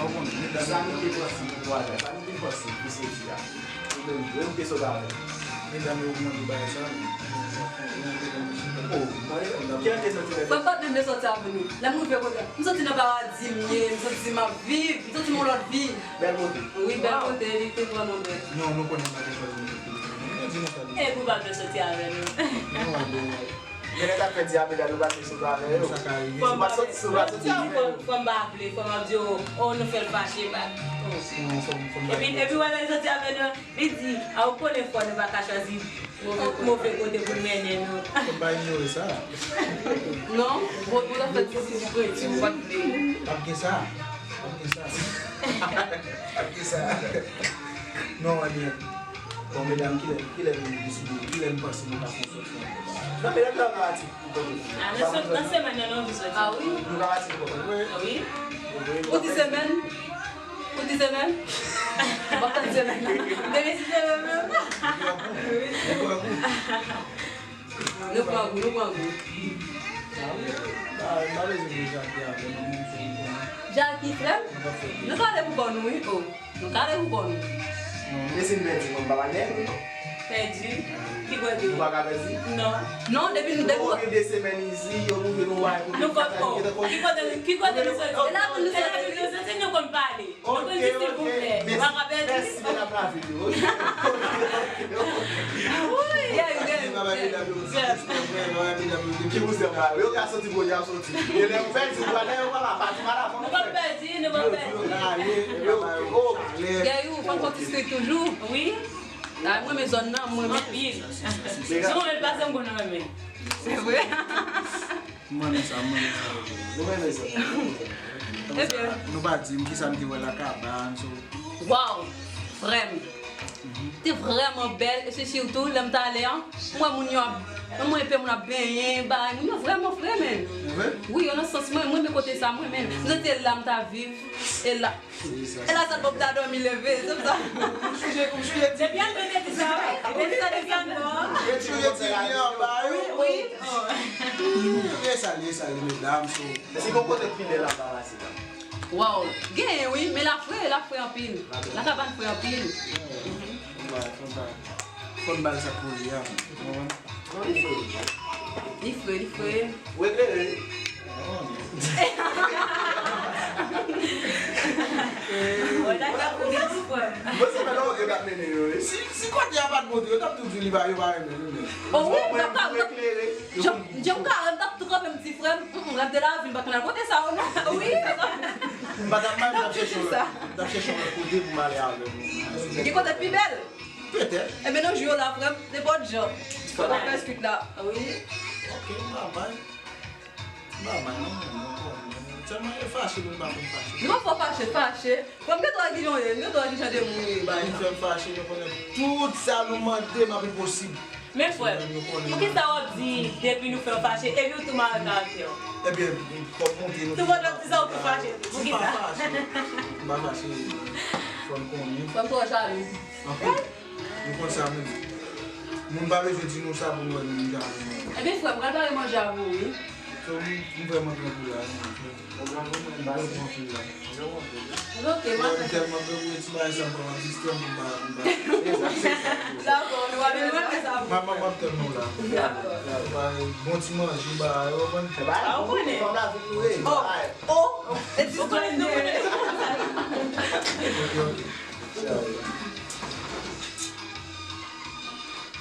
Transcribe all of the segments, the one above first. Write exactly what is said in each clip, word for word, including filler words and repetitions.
Sa nou te panse pou twa zan, sa nou te panse pou soti a. Nou menm vre, nou te sot avè l. Medam yo mande bagay sa. Oh, ki an te soti lè? Fò m pa t menm soti avè nou. Lè m rive kote, m soti nan paradi m ye, m soti m ap viv, m soti m yon lòt vi. Bèl kote. Wi, bèl kote, li te vrèman bèl. Non, nou konnen pa gen chwazi nou. Nou di nou sa. E pou pa t menm soti avè nou. Non, non. Genlè t ap fè di a medam yo pa t soti avè yo. Sa ka rive. Fò m pa soti, fò m pa soti avè yo. Fò m pa vle, fò m ap di yo, oh, nou fè l fache, ba. Non, fò m, fò m pa. Epi, epi wè lè l soti avè nou, li di, a, ou konnen fò nou pa ka chwazi move kote pou l mennen nou. Fò m pa inyore sa. Non, bon, bon, sa fè ti, ti, ti, ti, ou pa t vle. P ap gen sa. P ap gen sa. P ap gen sa. Non, ebyen. Bon, medam, kilè, kilè nou deside, kilè nou panse nou ka fè yon sòti ankò? Non, medam, nou ka pati pou kòk. Ah, nan se-, nan semèn nan, nou anvi sòti. Ah wi? Nou ka pati pou kòk. Wi. Ah wi? Ou di semèn? Ou di semèn? Bon, semèn nan. Demen si semèn menm. Wi. Nou pran gou, nou pran gou. Jackie, frè m? Nou ka ale pou kò nou, wi, o. Nou ka ale pou kò nou. E si n pèdi, mwen m pa pral dèyè nou, non. Pèdi? Ki kote? Nou pa ka pèdi? Non. Non, depi nou, depi nou gen de semèn isit, yo moutre nou bagay pou nou kote, o. Ki kote, ki kote nou soti? E la pou nou soti. E la pou nou soti, nou konn pale. Ok, ok. Mèsi, mèsi, medam lavil yo. Ok, ok, ok. Wi. Yeah, you get it. Ki bouzen pale, yo ka soti bò, y ap soti. E lè yo pèdi, yo pale, yo pale, pati mal avan. Nou pa pèdi, nou pa pèdi. Yo, yo, yo, yo. Yeah, you, fò n konn ti street toujou. Wi. Ah, mwen renmen zòn nan, mwen renmen. Anpil. Si mwen menm pase, m konn renmen. Se vre. M renmen sa, m renmen sa. Nou renmen sa. Ebyen. Nou pa di m kisa n te wè la kabann, so. Waw! Frè m. Te vrèman bèl, e se sitou lè m t ale an, m wè moun yo ap, m wè enpe moun ap benyen, bagay, moun yo vrèman fre, menn. Vre? Wi, yo nan sans mwen, mwen renmen kote sa, mwen menm. M santi se la m ta viv, e la. E la sèl bò m ta dòmi leve, se sa. M sonje, m sonje ti. Depi an Veneti sa, wi. Depi sa desann bò. E ti yo ti vini anba, wi. Wi. E sa li, e sa li, medam, so. Èske gon kote pi bèl anba Masegan? Waw, genyen wi, men la fre, la fre anpil. La kabann fre anpil. Fò n ba, fò n ba, fò n ba l sa k pou li a. Ou konprann? Non, li fre. Li fre, li fre. Ou eklere. Mwen ta ka pou gen ti frè m. Mwen se mwen non, yo t ap mennen yo, wi. Si, si kote a pa t monte, yo t ap tou di li pa, yo pa renmen nou, men. O wi, mwen, mwen eklere. Jan, jan m ka, m t ap tou kanpe m di frè m, mm, mm, rèv de lavil, m pa t konn al kote sa yo non. Wi. M pa t ap mal, m t ap chèche yon lòt, m t ap chèche yon lòt kote pou m ale avè nou. Gen kote pi bèl? Petèt. Ebyen, nan jou yo la, frè m, nenpòt jan. Fò n ap fè swit la. Wi. Ok, m pa bay. M pa bay, non, non, non, non. Sèlman e fache pou n pa konn fache. Non, fò fache, fache. Frè m, gen dwa ki jan w ye, gen dwa ki jan de moun ou ye, bay. Vin fè m fache, nou konnen tout sa nou mande m ap enposib. Men frè m, poukisa w ap di depi nou fè w fache, epi w tou mare karaktè w? Ebyen, fòk montre nou. Tou pandan w di sa, w tou fache tou. Poukisa? M pa fache. M pa fache. Fò n konnen. Frè m twò jalou. Anpil. Nou konn sa menm. Moun pa bezwen di nou sa pou nou wè nou jalou. Ebyen, frè m, pral pare manje avè w, wi. So, m, m vrèman gran pou la, wi. Ou gran pou mwen, m pa se. M gran pou la. Ok, m ap fè sa. M tèlman gran pou ti bagay sa, m pa distrè m, m pa, m pa. Dakò, nou ap, nou ap fè sa. M ap, m ap tann nou la. Dakò. Bon ti manje, bagay, ou konprann? Ah, ou konnen. Fanm la vin nou ye. Oh. Oh. E ti konnen nou konnen. Ok, ok.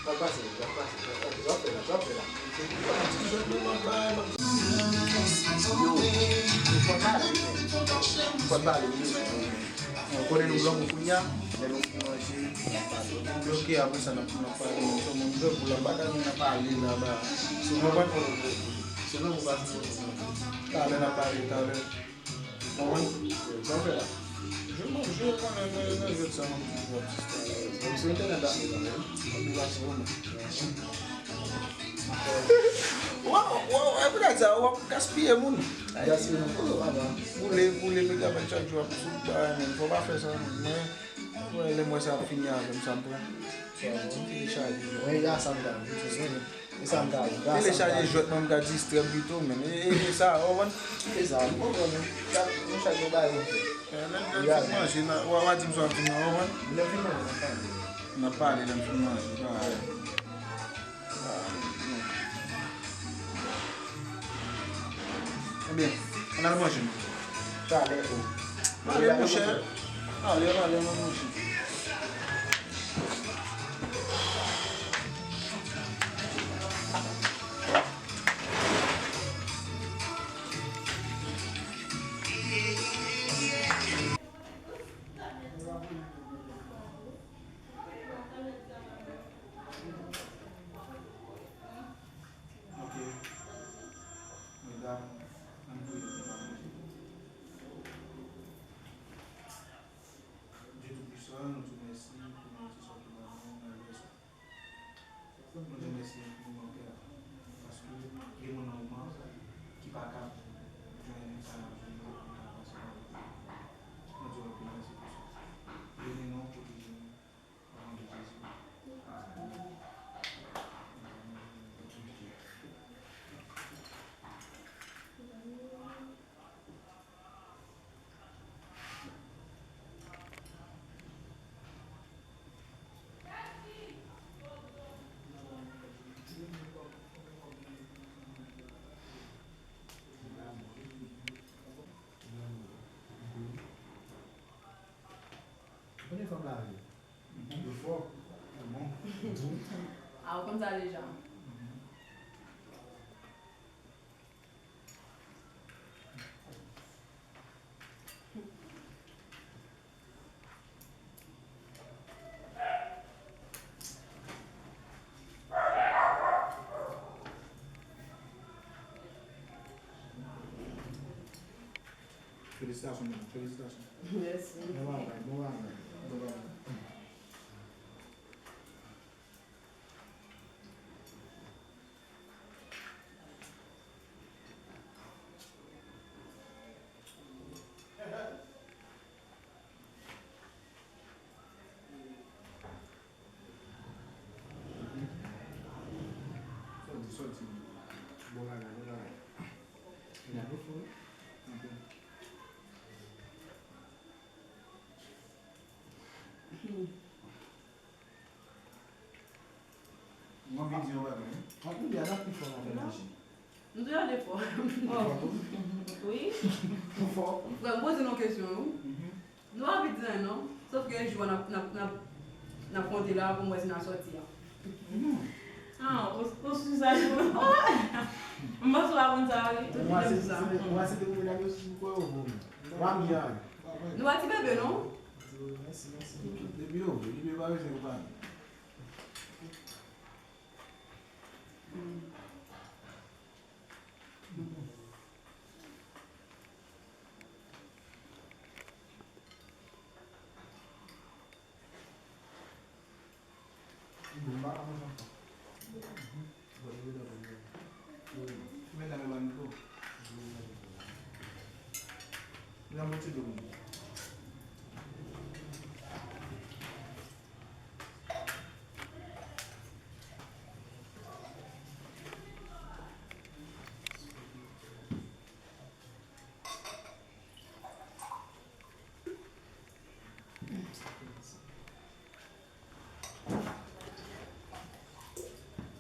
Sa pase, sa pase, sa pase. W ap fè la, w ap fè la. Yo, fò n pale, fò n pale, wi. Ou konnen nou granmoun kounye a, lè nou fin manje, n ap pale. Ok, apre sa, n ap, n ap pale. Sou moun granmoun la, pa ka vin nan pale la, ba. Sou moun granmoun. Sou moun granmoun. Talè n ap pale, talè. Konprann? Sa w fè la? Jwe, bon, jwe konnen nan, nan jwèt sa, mwen, mwen, mwen, mwen, sou entènèt la, mwen, mwen, mwen, mwen, mwen, mwen. Waw, waw, e poutèt sa, w ap gaspiye moun. Gaspiye moun. Oh, papa. Boule, boule megabyte chak jou ap sou bagay, men fò w pa fè sa, men, wè, lè m wè sa ap fini avè m, sa m pran. Sa m telechaje. Mwen, e sa m ta di. E sa m ta di. Telechaje jwèt mwen, m ka distrè m pito, men. E, e, e sa, w konprann? E sa, m konprann, men. Sa, nou chak gen bagay nou fè. Lè, lè n fin manje, n a, w a, w a di m sa w ap di m nan, w konprann? Lè n fin manje, n ap pale. N ap pale lè n fin manje, pa. Ebyen, ann al manje, non. Talè, o. Ale, monchè. Ale, ale, non, monchè. Ok. Medam, ann priye pou nou manje. Dye Toupisan, nou di w mèsi pou noutrison ke w ban nou nan lè sa. Nou di w mèsi enfiniman, Pè, paske gen moun nan moman ki pa kab jwenn sa n ap jwenn yo pou yo ka pase nan lavi. Nou di w anpil mèsi pou sa. Beni nou, pwoteje nou. Konnen fanm la vle. Yo fò. Yo bon. Ah, ou konn sa deja. Felisitasyon, medam. Felisitasyon. Mèsi. Bon bagay, bon bagay, bon bagay. Sòti, sòti. Bon bagay, bon bagay. Gade fò. Anpil. Mwen vin di yon bagay, wi. Anpil, y a pi fò nan fè manje. Nou toujou de fò. Wi. Ou fò. Frè, m poze nou kesyon, wi. Nou pa vin di anyen, non. Sòf ke jou a n ap, n ap, n ap, n ap konte la pou m wè si n a sòti a. Ah, ou, ou sou sa tou? M panse w pa konn sa, wi. Tout moun se konn sa. Mwen se te pou medam yo sou kò yo, bon. Mwen byen. Nou pa ti bebe, non? Mèsi, mèsi. Depi yo vle, depi yo pa bezwen yo pa vle. Bon, m pa ka manje ankò. Bon, yo mete anpil. Wi. Mete anpil ban nou tou. Mete anpil ti dlo pou mwen.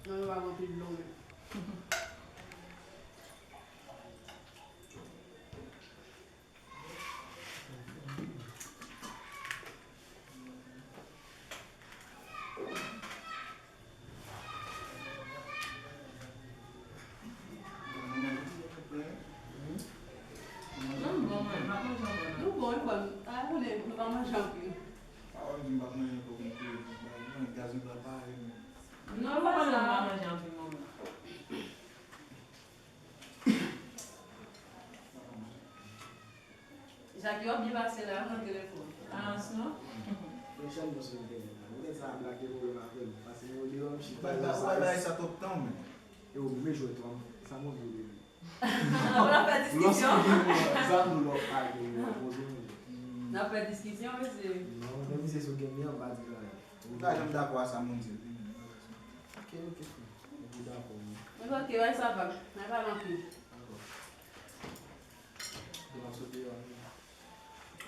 Non, yo pa pran pil dlo menm. Nou bon, wi, frè m. A, ou konnen, nou pa manje anpil. Pawòl di m p ap manje ankò pou m te di bagay, gaz nou pral pare menm. Non, nou pa manje anpil, manman. Jackie, w ap byen pase la, nan telefòn. Ah, sinon? Mwen chanm nan sou entènèt la. Mwen sa ap lage pwoblèm avè m. Pase mwen deyò, m chita la. Ou bay sa twòp tan, men. Yo, mwen jwe twa, sa mwen vle. N ap fè diskisyon. Lòske gen moun, sa nou lòk a gen moun, poze mwen. N ap fè diskisyon, mesye. Non, men misye sou gen li an, pa di anyen. Ou pa janm dakò a sa moun di, wi, men. Ok, ok, frè. Mwen dakò, wi. Mwen ok, wè sa va. Mwen pa nan pi. Dakò. Devan sote yo.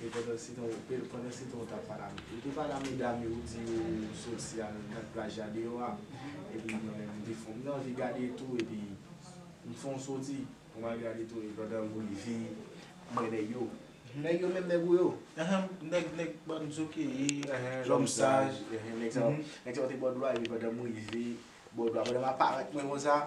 E pandan se tan, pandan se tan ou t ap pale a, ou te pale a medam yo, ou di yo soti a nan plaj la deyò a. Epi mwen menm, m te fè, m te anvi gade tou, epi m fè yon soti, pou m al gade tou, e pandan m rive, m wè nèg yo. Nèg yo menm nèg ou yo? Ahan, nèg, nèg bann zoke, lòm saj. Ahan, nèg sa yo, nèg sa yo te bò dlo a, epi pandan m rive bò dlo a, pandan m ap parèt mwen konsa.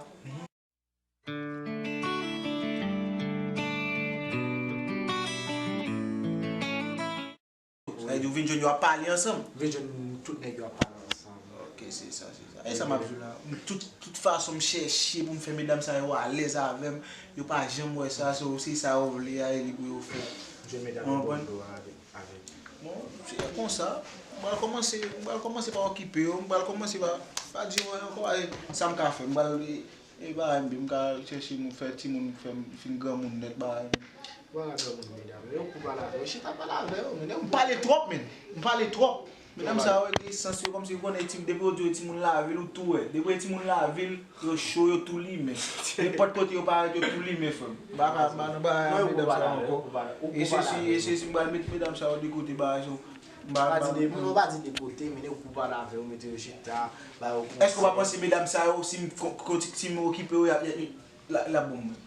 Sa vle di ou vin jwenn yo ap pale ansanm? Vin jwenn tout nèg yo ap pale ansanm. Ok, se sa, se sa. E sa m ap di w la. M tout, tout fason m chèche pou m fè medam sa yo alèz avè m. Yo pa janm wè sa, so se sa yo vle a, e li pou yo fè. Jwenn medam yo bò dlo a avèk, avèk. Bon, se konsa. M pral kòmanse, m pral kòmanse pa okipe yo, m pral kòmanse pa, pa di yo ankò, e, sa m ka fè, m pral, e, e bagay m, m ka chèche moun, fè timoun, fè m fin granmoun nèt, bagay m. Ou pa ka granmoun, medam. Lè yo kou pale avè yo, chita pale avè yo, men. M pale twòp, men. M pale twòp. Medam sa yo, e sans yo, kòmsi yo konnen ti, depi yo di yo timoun lavil, ou tou wè. Depi yo timoun lavil, yo cho, yo tou limen. Nenpòt kote yo parèt, yo tou limen, frè m. M pa ka, m pa nan bagay medam sa yo ankò. E se si, e se si m pral met medam sa yo de kote, bagay sa yo. M pa, m pa di de, m pa di de kote, men yo kou pale avè yo, mete yo chita, ba yo konsèy. Èske w pa panse medam sa yo, si m ko-, ko-, si m okipe yo, y ap, y ap, l ap bon mwen?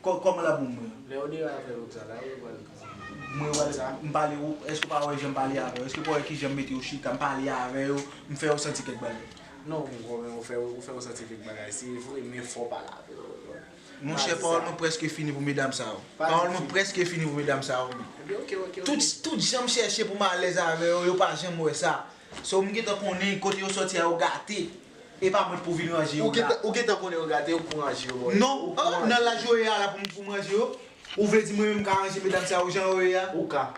Kò-, kòman l ap bon mwen? Lè yo deraye avè yo konsa la, yo pral. Mwen wè sa, m pale, ou, èske w pa wè jan m pale avè yo? Èske w pa wè kijan m mete yo chita, m pale avè yo, m fè yo santi kèk bagay? Non, m konnen ou fè, ou fè yo santi kèk bagay, se vre, men fò w pale avè yo. Monchè, pawòl mwen prèske fini pou medam sa yo. Pawòl mwen prèske fini pou medam sa yo. Ebyen, ok, ok, ok. Tout, tout jan m chèche pou m alèz avè yo, yo pa janm wè sa. So, m gentan konnen kote yo sòti a, yo gate. E pa mwen pou vin ranje yo la. Ou gentan, ou gentan konnen yo gate, ou pou ranje yo, bò. Non, nan laj yo ye a la pou m, pou m ranje yo. Ou vle di mwen menm m ka ranje medam sa yo jan yo ye a? Ou ka.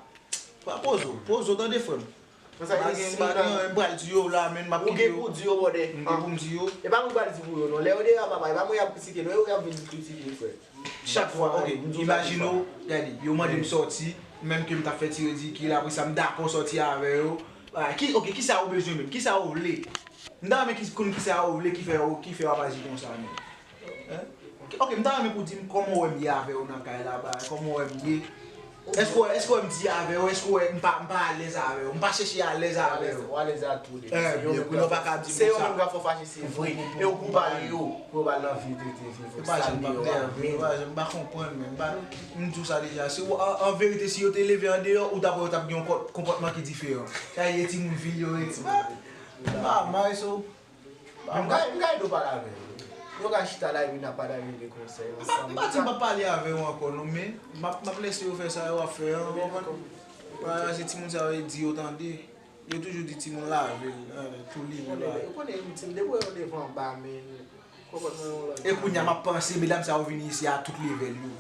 Pa poze w, poze w tande frè m. M pa gen, m pa gen anyen m pral di yo la, men m ap kite yo. Ou gen pou di yo, bòdè. M gen pou m di yo. E pa mwen pral di pou yo, non. Lè yo deraye, papa, e pa mwen y ap kritike, non. E yo y ap vin kritike, frè. Chak fwa, ok, imajine w, gade, yo mande m sòti, menm ke m t ap fè ti ridikil, apre sa m dakò sòti avè yo. Ah, ki, ok, kisa ou bezwen menm? Kisa ou vle? M ta renmen ki, konn kisa ou vle ki fè, ki fè w ap aji konsa menm. Hein? Ok, m ta renmen pou di m kòman w wè m ye avè yo nan kay la, ba, kòman w wè m ye? Èske w, èske w wè m di avè yo? Èske w wè m pa, m pa alèz avè yo? M pa chèche alèz avè yo. Ou alèz a tou de. Eh, byen, kounye a w pa ka di m konsa. Se yo menm k ap fè w fache, se vre. E ou kou pale yo. Pou yo pa nan vi tete, vi fòk sa de yo a menm. M pa janm konprann, men m pa, m di w sa deja. Si w, an, an verite, si yo te leve andeyò, ou t ap wè yo t ap gen yon kò-, konpòtman ki diferan. Sa ye timoun vil yo ye, timoun. Ah, may so. Men m ka, m ka ede w pale avè yo. Ou ka chita la epi n ap pataje de konsèy ansanm. M pa di m p ap pale avè w ankò non, men m ap, m ap lese yo fè sa yo ap fè an, ou konprann? Paske timoun sa yo, e di yo tande. Yo toujou di timoun lavil, tou li menm la. Ou konnen, ou konnen, timoun depi w wè yo devan anba, men konpòtman yon lòt. E kounye a m ap panse, medam sa yo vini isi a tout level yo.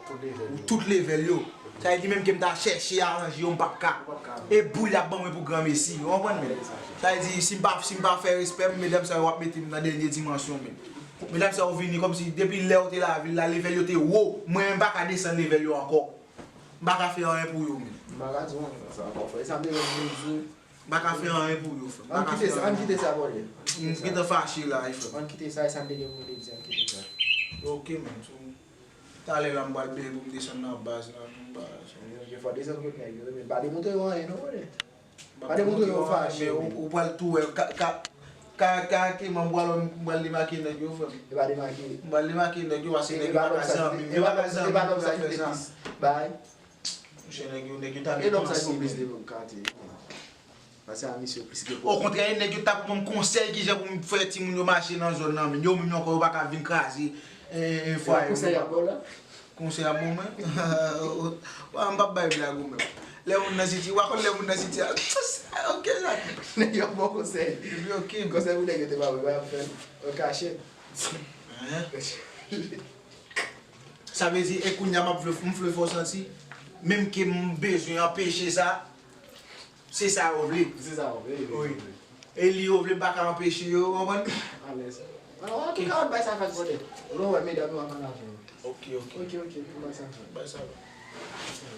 Tout level yo. Tout level yo. Sa vle di menm ke m ta chèche aranje yo, m p ap ka. Ou p ap ka. E bouy l ap ban mwen pou granmesi, ou konprann men? Sa vle di si m pa, si m pa fè respè m, medam sa yo ap mete m nan dènye dimansyon menm. Medam sa yo vini kòmsi depi lè yo te lavil la, level yo te wo, mwen menm m pa ka desann level yo ankò. M pa ka fè anyen pou yo menm. M pa ka di w anyen nan sa ankò, frè. E sa m te gen pou m di w. M pa ka fè anyen pou yo, frè. M pa ka fè anyen. Ann kite sa, ann kite sa, brother. M gentan fache la, wi, frè. Ann kite sa, e sa m te gen pou m te di, ann kite sa. Ok, man. So, talè la, m pral benyen pou m desann nan baz la, pou m pa. Ok, fò w desann kot nèg yo, men pa demontre yo anyen, non, brother. Pa demontre yo fache, men ou, ou pral tou wè. Ka, ka, ka, karaktèman, m pral, m pral demake nèg yo, frè m. E pa demake. M pral demake nèg yo, paske nèg yo pa ka zanmi m. Yo pa ka zanmi m pou yo fè sa. Bay. Monchè, nèg yo, nèg yo ta dwe panse, men. E nonm sa ki plis de moun katye. Paske a misye plis de. Okontrè, nèg yo t ap ban m konsèy kijan pou m fè timoun yo mache nan zòn nan, men yo menm yo ankò, yo pa ka vin kraze, e, e, fwaye m. Konsèy y ap ba w la? Konsèy ap bon, mwen. Wa, m p ap bay blag ou menm. Lè moun nan siti, wa konn lè moun nan siti a. Ok, sa. Nèg yo ap ba w konsèy. Epi, ok. Konsèy pou nèg yo te ba w, yo pa ap fè l an kachèt. Sa vle di, e kounye a m ap vle, m vle fè w santi, menm ke m bezwen anpeche sa, se sa yo vle. Se sa yo vle, wi. E li yo vle, m pa ka anpeche yo, ou konprann? Alèz. Alò, an tou ka, bay sa fèt, brother. Ou wè medam yo ap ann avè w. Ok, ok. Ok, ok, pou bay sa fèt. Bay sa fèt.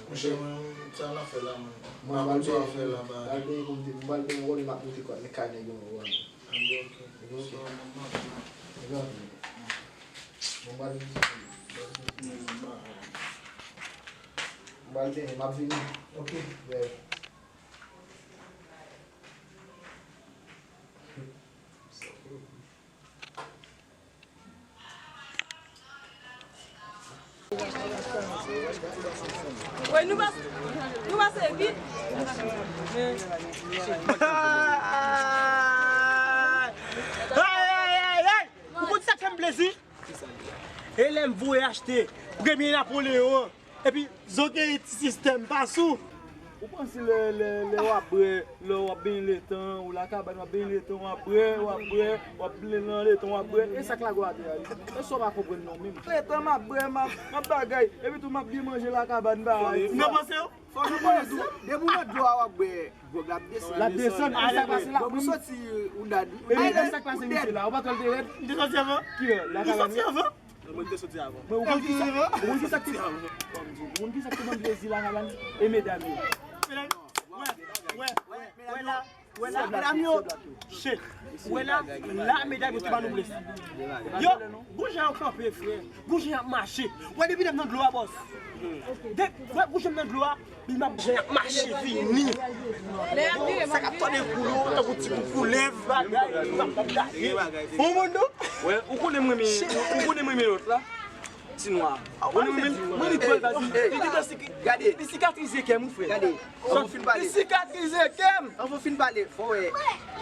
Monchè, mwen, sa n ap fè la, mwen. Mwen, m pral benyen, m pral benyen pou m te, m pral benyen, m konnen m ap moute kòb, men kay nèg yo, mwen. Ok, ok. Ok. So, mwen, mwen. Bon, m pral, m pral benyen, m ap vini. Ok. Yeah. Wi, nou pa, nou pase vit. Ay, ay, ay, ay! Ou konn sa k fè m plezi? E lè m voye achte premye Napoleon an, epi zòt gen ti sistèm pa sou. Ou panse lè, lè, lè w ap bwè, lè w ap benyen letan, ou lakabàn, w ap benyen letan, w ap bwè, w ap bwè, w ap benyen nan letan, w ap bwè, e sa k lage w atè a, wi. E sa w pa konprann non menm. Letan m ap bwè, m ap, m ap bagay, epi tou m ap byen manje lakabàn, bagay. Ou nan panse w? Fò nou konnen tou, depi w nan dlo a w ap bwè, gwòg la ap desann. L ap desann, e sa k pase la? Gwòg ou soti, ou dad, ou dad. E sa k pase misye la? Ou pa t wè l te rèd? Li te soti anvan? Ki lè? Li soti anvan? Mwen te soti avan. Men ou konn kisa, ou konn kisa ki, ou konn kisa ki ban m plezi lakabàn? E medam yo. Wè, wè, wè, wè la, wè la, medam yo. Shit. Wè la, la, medam yo te ban nou plezi. Yo, gon jan yo kanpe, frè. Gon jan y ap mache. Wè, depi lè m nan dlo a, bòs. De, wè, gon jan m nan dlo a. Li m ap jan y ap mache vini. Sa k ap tande kou yo, tankou ti kou koulèv, bagay, m ap gade. Ou konprann non? Wè, ou konnen m renmen, ou konnen m renmen lòt la. Ti nwa. Ou konnen m renmen, mwen li twèl baz. Li gentan sik-, li sikatrize kè m, wi, frè. Gade, ann fin pale. Li sikatrize kè m. Ann fin pale. Fò wè.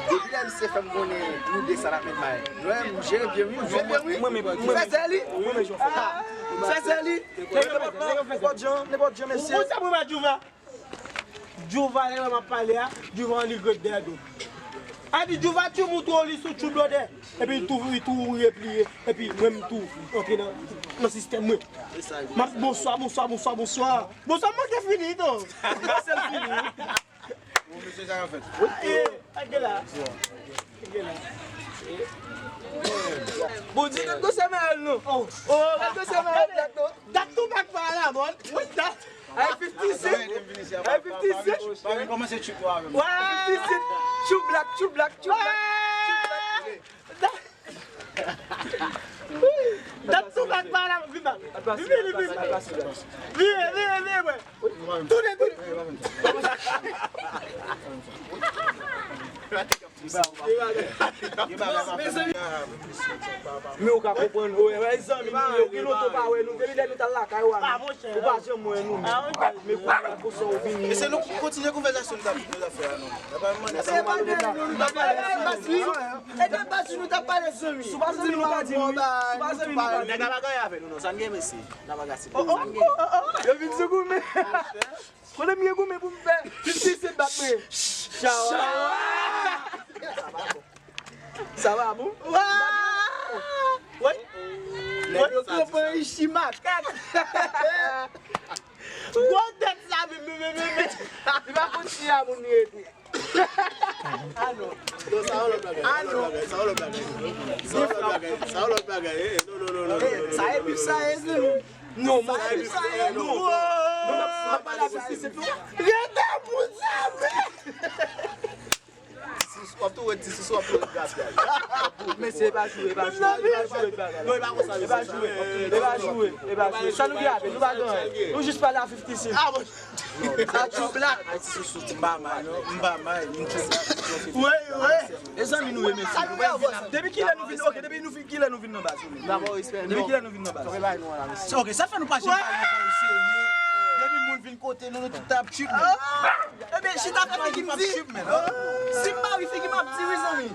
Depi lè misye fè m konnen nou de sa n ap met bay. Mwen, m jere byen, wi, m jere byen, wi. Mwen, mwen, mwen, fè sè li. Mwen, mwen, fè sè li. Nenpòt jan, nenpòt jan, mesye. Ou konn sa mwen ba Djouva? Djouva, lè m ap pale a, Djouva an li ret dèyè do m. A di Djouva tou moutre w li sou tchoub lòdè. Epi li tou, li tou repliye. Epi mwen m tou antre nan, nan sistèm mwen. M ap bonswa, bonswa, bonswa, bonswa. Bonswa m manke fini tou. Bonswa l fini. Bon, mesye, sa k ap fèt? E, gade la. Gade la. Bondye, gade gwosè Maël non. Oh, oh, gade gwosè Maël, gade non. Dat tou bak pa la, bon. Dat. Ay, fifty Cent. Ay, fifty Cent. Pa vin kòmanse tchouk yo avè m. Wè. Fifty Cent. Tchouk blak, tchouk blak, tchouk blak. Tchouk blak. Dat tou bak pa la, vin bak. Vin, vin, vin, vin. Vin, vin, vin, vin. Tounen, tounen. Men ou ka konprann, ou wè zanmi nou yo, gen lontan pa wè nou, depi lè nou t al lakay ou a, ou pa janm wè nou. Men kounye a konsa ou vini. E se nou kontinye konvèsasyon nou t ap, nou t ap fè a non. E pa de nou, nou t ap pale, e de baz nou t ap pale zanmi. Si w pa zanmi nou pa di nou, si w pa zanmi nou pa di nou. Nèg la pa gay avè nou non, sa n gen mesye. N ap agase. Yo vin sou goumen. Kote m gen goumen pou m fè? Fifty Cent bat mwen. Chawa. Sa va bon? Woy. Nèg yo kanpe ichi makak. Gwo tèt sa vin men men men men. Li pa konn si a moun li rete. Ah non. Non, sa yon lòt bagay. Ah non. Sa yon lòt bagay. Sa yon lòt bagay. Sa yon lòt bagay. Eh, non, non, non, non, non, non. Sa e bif sa ye, zanmi. Non, mwen se sa ye, non. Non, non, non, pa la bif se tou. Rete moun sa men. Wap tou wè ti sou, wap tou wè gaspyay. Mesye, e pa jwe, e pa jwe, e pa jwe, e pa jwe, e pa jwe, e pa jwe. Sa nou gen avè, nou pa gen anyen. Nou jis pale a fifty Cent. Ah bon. Sa tchouk la. Ay ti sou sou ti m pa may non, m pa may, m jis. Wi, wi. E zanmi nou ye mesye. Depi kilè nou vin, ok, depi nou vin, kilè nou vin nan baz ou menm? Depi kilè nou vin nan baz? Ok, sa fè nou pa janm pale ankò serye. Depi moun vin kote nou, nou tout ap trip menm. Ebyen, chita fè figi m di. Si m mari figi m ap di wi zanmi.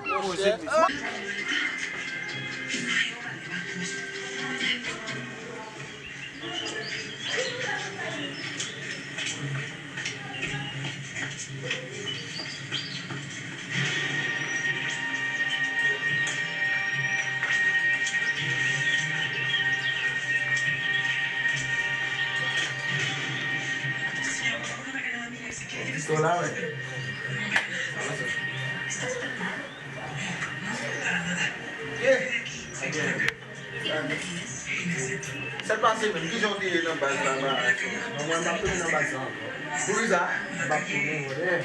Pistola, wi. Sa k pase menm? Kijan w te ye nan baz la? Mwen, mwen, m ap tounen nan baz la ankò. Poukisa? M ap tounen, brother.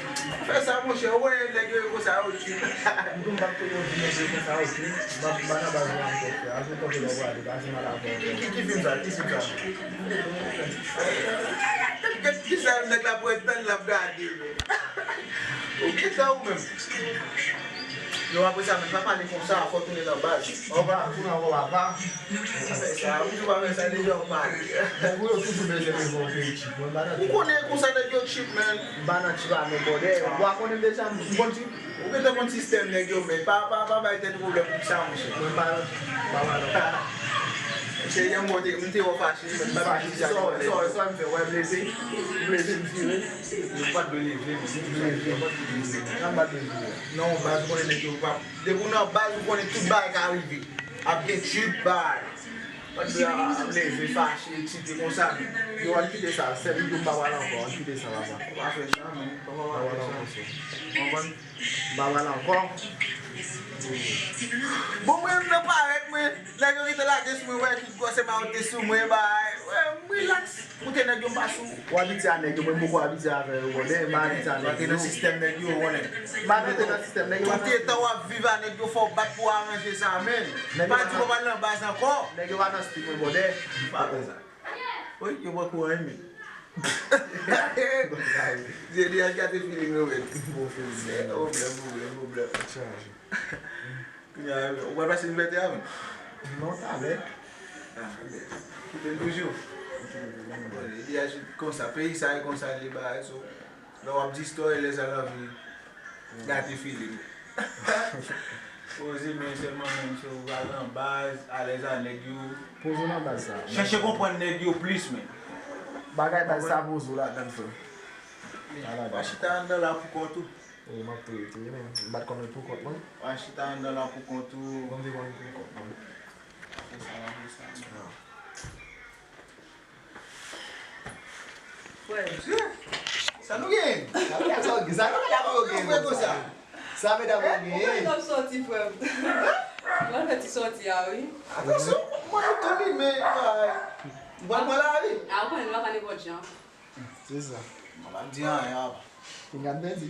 Fè sa, monchè. Ou wè nèg yo konsa, yo trip. M tou m ap tounen, yon ti nèg yo konsa, yo trip. M ap, m pa nan baz la ankò, frè. Al sou kote lè w prale, pa janm al avè w ankò. Ki, ki, ki fim sa? Ki fim sa? Kisa nèg la pran tan l ap gade, men? Ou gen tan ou menm? Non, apre sa, men pa pale konsa, fò w tounen nan baz. Ou pa tounen ankò, papa. Sa, ou pa fè sa, deja ou pale. Nèg ou yo toujou bezwen leve yon peyi chik. Mwen pa nan. Ou konnen konsa nèg yo chik, man. M pa nan chik a non, brother. Ou pa konnen m deja, m konn chik. Ou gentan konn sistèm nèg yo, men pa, pa, pa bay tèt ou pwoblèm pou sa, monchè. Mwen pa, pa, pa, non. Se yon mò te, m te wè w fache, men m pa fache, sa, sa, sa m fè, wè, m leve, m leve, m vire. Ou pa t dwe leve, men. M leve. Sa m pa t dwe vire. Non, baz, ou konnen nèg yo pa, depi w nan baz, ou konnen tout bagay ka rive. Ap gen trip, bay. Pa t dwe ap leve, fache, eksite konsa, men. Yo, ann kite sa, sèl li di m pa pale ankò, ann kite sa, papa. Ou pa fè sa, men. Pa pale ankò, sè. Konprann? M pa pale ankò. Bon, mwen menm nan parèt mwen, nèg yo gentan lage sou mwen, wè ki gwosè mawote sou mwen, bay. Wè, m rilaks. Koute nèg yo, m pa sou. Ou abitye a nèg yo, mwen m poko abitye avè yo, brother, m pa abitye a nèg yo. Ou te nan sistèm nèg yo, ou konnen. M pa rete nan sistèm nèg yo. Tout etan w ap viv a nèg yo, fò w bat pou w aranje sa, men. Pa di w pral nan baz ankò. Nèg yo pa nan stil mwen, brother. M pa fè sa. Wi, yo pran kou anyen, men. Zye di a gate feeling yo, men. Bon feeling. Pwoblèm, pwoblèm, pwoblèm. Chanje. Kounye a, ou pral pase Livète a, men? Non, talè. Ah, kite l toujou. Bon, li di a konsa, peyi sa e konsa li bagay, so, lè w ap distòre, lè sa l anvi gate feeling. Poze men sèlman, menm si w pral nan baz, alèz a nèg yo. Poze w nan baz sa. Chèche konprann nèg yo plis, men. Bagay baz sa poze w ladan l, frè. Pa chita anndan la pou kont ou. Wi, m ap tou rete, men m pa t konn ret pou kont mwen. W a chita anndan la pou kont ou. Mwen m te konn ret pou kont mwen. Se sa, se sa. Frè, sa nou gen? Sa nou gen, sa nou gen, sa nou gen, sa nou gen, sa nou gen, sa medam yo gen. Ou konn ap sòti, frè m. Mwen fè ti sòti a, wi. Atansyon, mwen ap tou limen, bay. Mwen, mwen la, wi. A, ou konnen nou pa ka nenpòt jan. Se sa. Mwen pa di anyen, apa. Pinga n pèdi.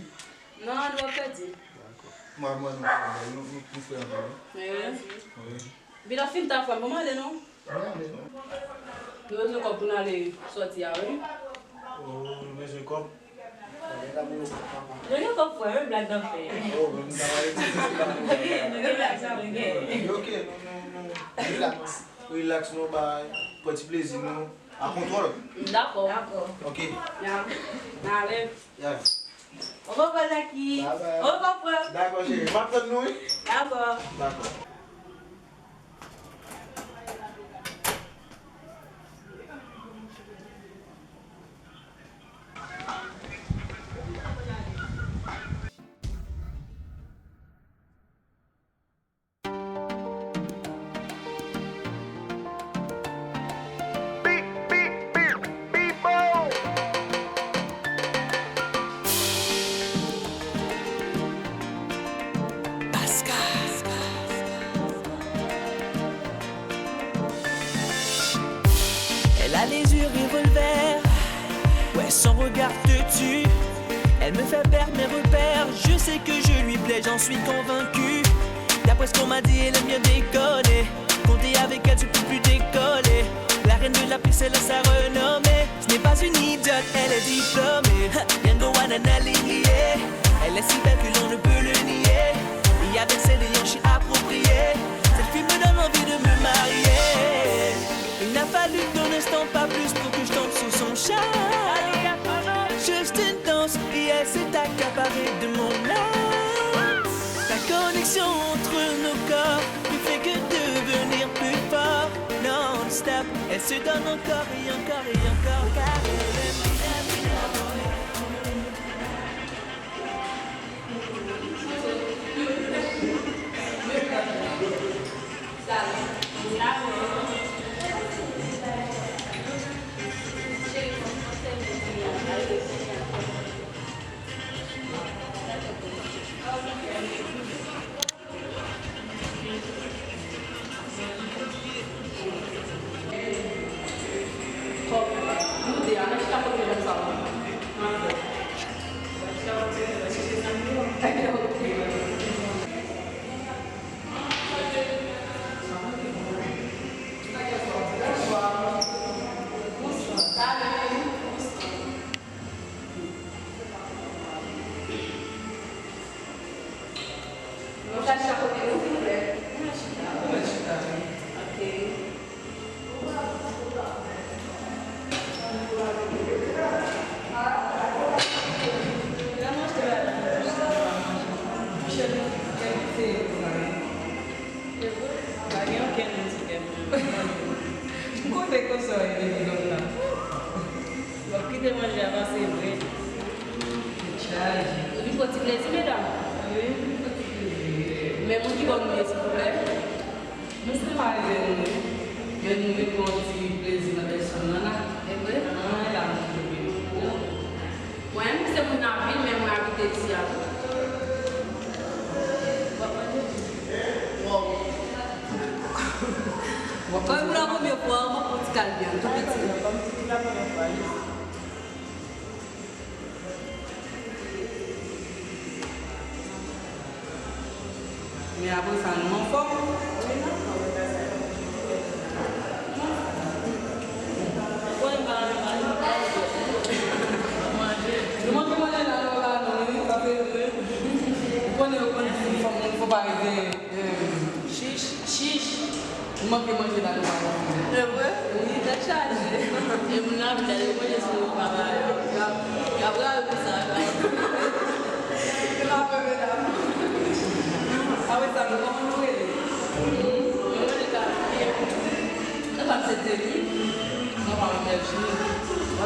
Non, nou pa pèdi. Dakò. Mwen, mwen, nou, nou, nou, nou fè anpil, wi. Wi. Wi. Bilan fin ta fè, bon, m ale non. Mwen ale non. Nou bezwen kòb pou n ale sòti a, wi. Oh, nou bezwen kòb? Nou gen kòb frè, menm blag nan fè. Oh, menm sa va ete se pa nou. Nou gen blag sa, nou gen. Ok, nou, nou, nou, relax. Relax, nou bay, pran ti plezi nou, a kontwòl. Dakò. Dakò. Ok. Ya. N ale. Ya. Au revoir, Zaki. Bye bye. Au revoir, frè. Dakò, cheri. M ap tann nou, wi. Dakò. Dakò. Elle a les yeux revolver, ouais, son regard te tue. Elle me fait perdre mes repères, je sais que je lui plais, j'en suis convaincu. D'après ce qu'on m'a dit, elle aime bien déconner. Compter avec elle, tu peux plus décoller. La reine de la piste, elle a sa renommée. Ce n'est pas une idiote, elle est diplômée. Hein, Yango Wanana Lingye. Elle est si belle que l'on ne peut le nier. Et avec ses liens, je suis approprié. Cette fille me donne envie de me marier. Il n'a fallu qu'un instant, pas plus, pour que je tombe sous son charme. Juste une danse, et elle s'est accaparée de mon âme. La connexion entre nos corps ne fait que devenir plus fort. Non-stop, elle se donne encore et encore et encore, car elle aime. Nou ka chita kote nou, silvouplè? Nou ka chita. Nou ka chita, wi. Ok. M kote konsa w ye depi lòt la. W ap kite manje a pase vre. Tèt chaje. Epi fò ti plezi, medam. Wi, fò ti plezi. Men moun ki ba w nou ye, silvouplè? Nou se pa ede nou, wi. Men nou vin pran ti plezi nan pèsòn nan la. E vre? Anyen la nou twouve nou. Mwen menm se moun nan vil, men mwen abite isi a tou. W ap manje? Wow. Kòm pou la premye fwa, mwen pran ti kalbyan, tou piti. Kòm si pou la premye fwa, wi. Men apre sa, nou anfòm? Wi, nou anfòm. Nou manke manje la, nou la, nou, wi, sa se vre. Ou konnen, ou konnen, fò, fò pa rete. Chich. Chich. Nou manke manje la, nou pa konn. Se vre? Wi, tèt chaje. E moun nan ap gade manje sou repa pa yo. Y ap, y ap rale pou sa. Se pa vre, medam. Apre sa, nou kòman nou rele? Hmm, nou rele Kapiye. Nonm pa m se Denis. Nonm pa m Virginie.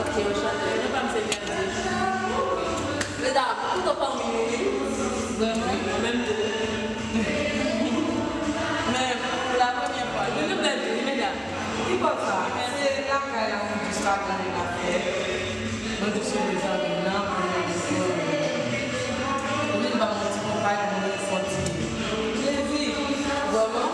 Ok, anchante. Nonm pa m se Verdi. Medam, tout an fanmi nou, wi. Vrèman, mwen menm tou. Men, pou la premyè fwa, nou te bèl tou, wi, medam. Ki bò sa? Se lakay la, nou jis pa konnen afè. Mwen tou se mezanmi nan, mwen menm tou. Ou vin ban mwen ti konpay, mwen fè ti plezi. Vrèman?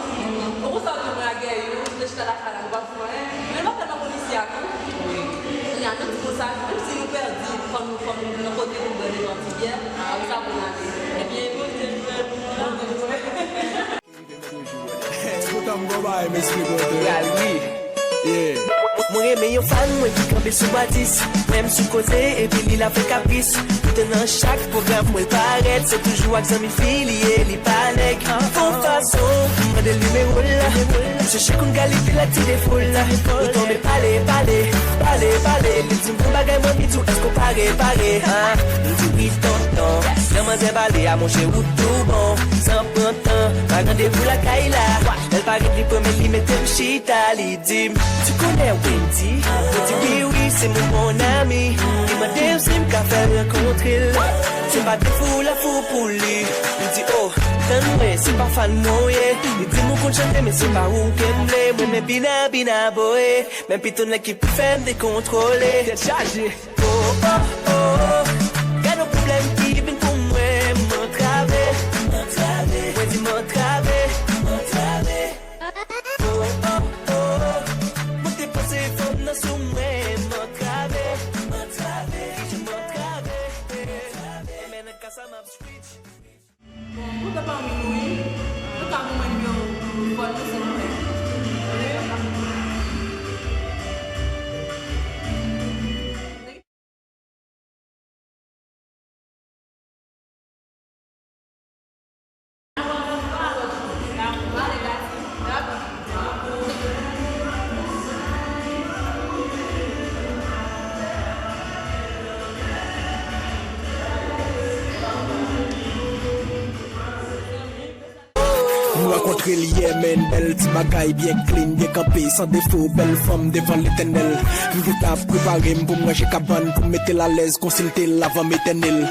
Ou konsa tou mwen ak Gèyou, nou te chita lakay la, nou pa t fè anyen. Men nou pa tèlman konn isi a tou. Wi. Kounye a, nou di konsa, menm si nou pèdi, fò nou, fò nou nan kote pou nou bwè de twa ti byè, apre sa pou n ale. Ebyen, Bondye prè pou nou. Bondye prè. Ti kontan m gon bagay m esplike w. Real, wi. Yeah. Mwen renmen yon fan mwen ki kanpe sou batis. Mwen m sou koze epi li la fè kapris. Poutan nan chak pwogram mwen parèt, se toujou ak zanmi fi li ye, li pa nèg. Fon fason, mande l nimewo l la. Misye chèche konn kalite l ak ti defo l la. Nou tonbe pale, pale, pale, pale. Li di m bon bagay, mwen li di w èske w pare, pare, ha? M di wi tonton. Lè manzè pale a monchè ou tou bon. San pran tan, pa randevou lakay la. Lè l parèt li pran men li mete m chita, li di m, ti konè Wendy? Mwen di wi, wi, se mon, mon ami. Li mande m si m ka fè l rankontre l. Se pa defo la fou pou li. Li di, oh, tann mwen, se pa fan mwen ye. Li di m ou konn chante, men se pa ou ke m vle. Mwen men bina, bina boy. Men pito nèg ki pou fè m dekontwole. Tèt chaje. Oh, oh, oh. Gad yon pwoblèm ki vin pou mwen, m antrave. Mwen di m antrave. Oh, oh, oh. Mwen te panse fò m nan sou mwen, m antrave. M antrave. Men nan ka sa m ap switch. Bon, kontan pami nou, wi. Nou ka ban mwen nimewo telefòn nou, silvouplè? M rankontre l yè, men bèl ti bagay, byen clean, byen kanpe, san defo, bèl fanm devan Letènèl. M gentan ap prepare m pou m ranje kabann, pou m mete l alèz, konsilte l avan m etène l.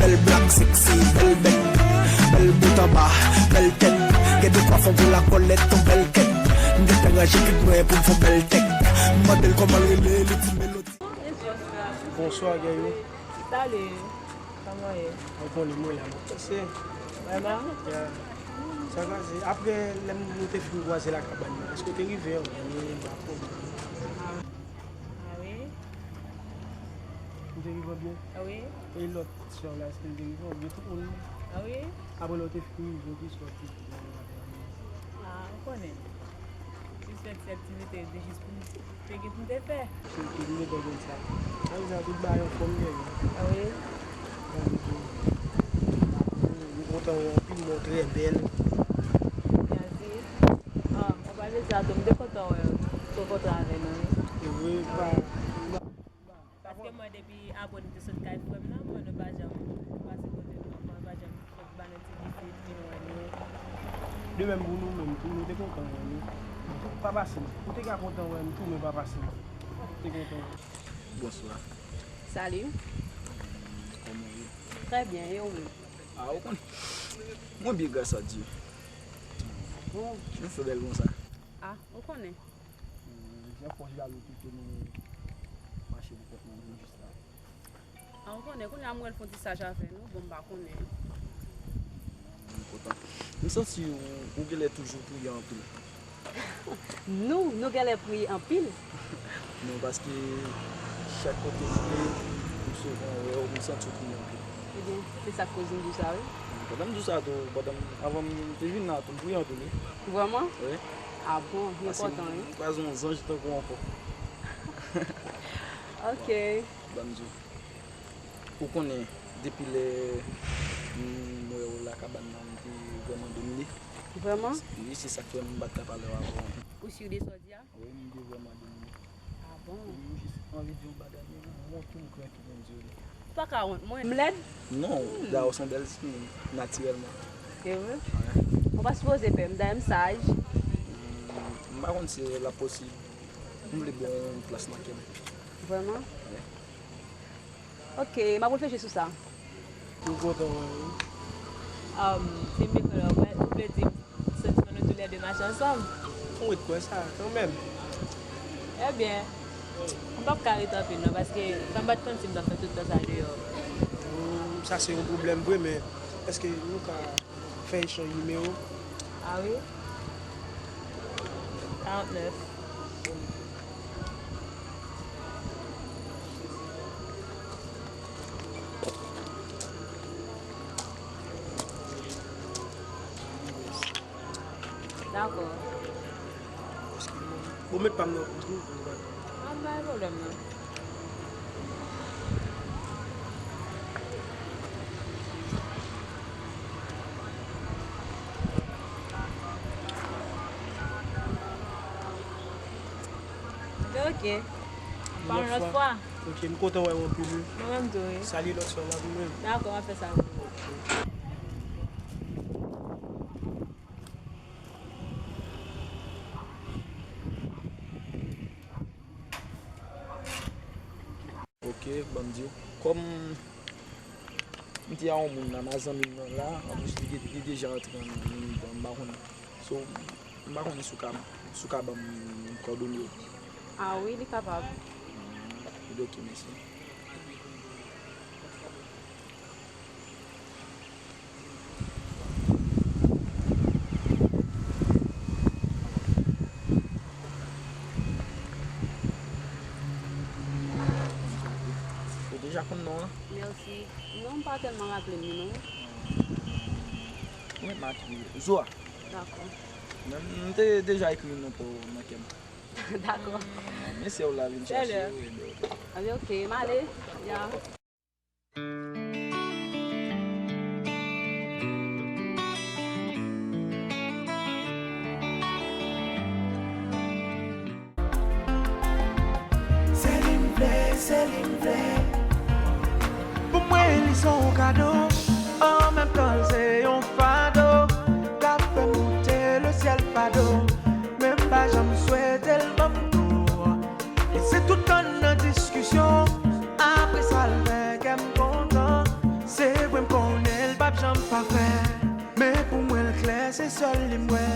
Bèl black, sexy, bèl bèt, bèl bout anba, bèl tèt. Gen de kwa fè w gwo lakòlèt, yon bèl kèt. M gentan ranje pit mwen pou m fè yon bèl tèt. M mande l kòman l rele, li di Melody. Bonswa, Gayou. Salut. Kòman w ye? Ou konnen mwen la, mwen pase. Vrèman? Ya. Sa pase, apre lè nou te fin kwaze la kabann nan, èske w te rive anbyen? M pa konnen. Ah. Ah wi. Ou te rive anbyen? Ah wi. E lòt sè w la, èske l te rive anbyen? Tout moun. Ah wi. Apre lè w te fin rive, ki sòti? Ah, ou konnen. Jis fè ti aktivite, se jis pou m te gen pou m te fè. Se tout m te konn sa. Sa vle di tout bagay anfòm genyen. Ah wi. Mwen kontan wè w anpil, men w trè bèl. Mèsi. Ah, ou pa vle di sa tou, m te kontan wè w. Te kontan avè nou, wi. Se vre, pa, pa. Paske mwen depi apre nou te sot kay frè m nan, mwen nou pa janm pase kote nou, mwen pa janm sot ba nou ti vizit, vin wè nou. De menm pou nou menm tou, nou te kontan wè nou. Pa pase m. Ou te ka kontan wè m tou, men pa pase m. Ou te kontan wè m. Bonswa. Salut. Kòman w ye? Très bien, e ou menm? Ah, ou konnen. Mwen byen, gras a Dye. Bon. Nou fè bèl konsa. Ah, ou konnen. Jan fòs jalou kite nou mache pou kont nou vin jis la. Ah, ou konnen, kounye a m wè l fè yon ti saj avè nou, bon, m pa konnen. M kontan. M santi ou, ou genlè toujou priye anpil. Nou, nou genlè priye anpil. Non, paske chak kote m ye, m souvan wè w, m santi w priye anpil. Ebyen, se sa k koz m di w sa, wi. Pandan m di w sa tou, pandan m, anvan m te vin la tou, m priye anpil, wi. Vrèman? Wi. Ah bon, li enpòtan, wi. Paske m kwaze yon zanj tankou w ankò. Ok. Ban m di w. Ou konnen, depi lè m wè w la kabann nan, m te vrèman domine. Vrèman? Wi, se sa k fè m pa t ka pale w avan. Ou si de sa w di a? Wi, m te vrèman domine. Ah bon? Wi, m jis anvi di yon bagay, men m wont tou, m krèk pou m di w li. Ou pa ka wont mwen. M lèd? Non, dayè w se yon bèl timoun, natirèlman. Se vre? Wi. Ou pa sipoze pè m, dayè m saj. M, m pa konn si l ap posib. M vle ba w yon plas nan kè m. Vrèman? Wi. Ok, m ap reflechi sou sa. M kontan wè w, wi. Um, si m byen kwè la, ou vle di santiman nou toulède mache ansanm? Ou ret kwè sa, kanmenm. Ebyen, m p ap ka ret anpil non, paske sa m pa t konn si m t ap fè tout tan sa deyò. Hmm, sa se yon pwoblèm vre, men èske nou ka fè echanj nimewo? Ah wi. Karant nèf. Dakò. Bon, met pa m nan kont ou, pou nou pa Pa gen pwoblèm, non. Ok. Pa yon lòt fwa. Ok, m kontan wè w anpil, wi. Mwen menm tou, wi. Salye lòt sè w la pou mwen. Dakò, m ap fè sa pou ou. Ok, ban m di w. Kòm m te a yon moun la, ma zanmi m nan la, anplis li, li deja antre an, an, m pa konnen. So, m pa konnen si w ka, si w ka ban m kòdone w. Ah wi, li kapab. Ah, ok, mèsi. Ou deja konn non an? Mèsi. Non, m pa tèlman raple m li, non. Mwen make Zoa. Dakò. Men m te deja ekri non pa w nan kè m. Dakò. Men sè w la vin chache w, ebyen. Ebyen, ok, m ale. Ya. Se li m vle, se li m vle. Pou mwen, li se yon kado, an menm tan, l se yon fado. K ap fè m moute lesyèl fado, men m pa janm swete l ban m tou. E se tout tan n nan diskisyon, apre sa, l fè kè m kontan. Se vre, m konnen l p ap janm pafè, men pou mwen, l klè, se sèl li m wè.